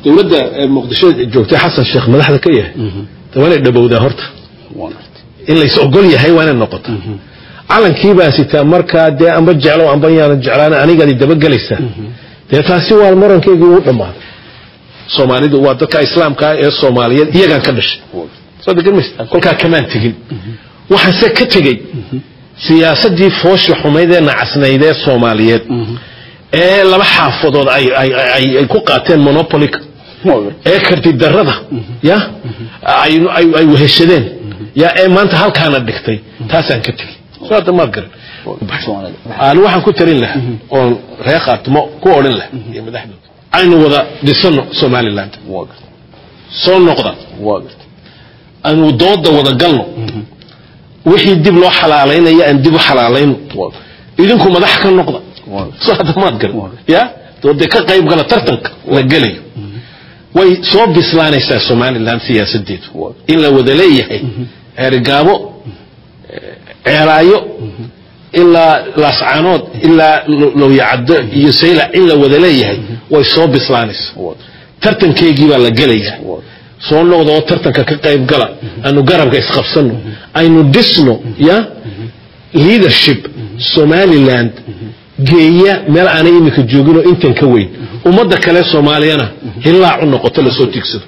Dowladda Muqdisho joogtay, Xasan Sheekh madaxda ka yahay, waa inay dhabowdaa horta. In lays ogol yahay waa inay noqota. Calankii baa sitaa markaa dee, amba jeclo amba yaana jeclaan, anigaad dabagelaysaa. Dee taasi waa murankeygii ugu dhammaaday. Soomaalidu waa dadka Islaamka ee Soomaaliyeed, iyagaan ka dhashay, soo degan maysa. Kolkaa kamaan tegin, waxaanse ka tegey siyaasaddii foosha xumayd ee nacasnayd ee Soomaaliyeed ee laba xaafadood ay ku qaateen monopoly ee karti darrada ya ay weheshadeen ya ee maanta halkaana dhigtay, taasaan ka tegey. Soo hadda maad garan. Ani waxaan ku tarin lahaa oon reer Khaatimo ku odhan lahaa iyo madaxdooda: aynu wada dhisano Somaliland, soo noqda, aynu dooda wada galno, wixii dib loo xalaalaynaya aan dib u xalaalayno, idinku madax ka noqda. Soo hadda maad garan ya doodee ka qayb gala tartanka la gelayo. Way soo bislaanaysaa Somaliland siyaasadeedu in la wada leeyahay, Ceerigaabo, Ceeraayo ilaa Laascaanood ilaa Lowyacaddo iyo Saylac in la wada leeyahay way soo bislaanaysaa. Tartankeygii baa la gelayaa. Soo noqda oo tartanka ka qayb gala, aanu garabka isqabsano, aynu dhisno ya leadership Somaliland geeya meel aanay iminka jooginoo intan ka weyn, ummadda kale Soomaaliyana hillaac u noqoto, lasoo tiigsado.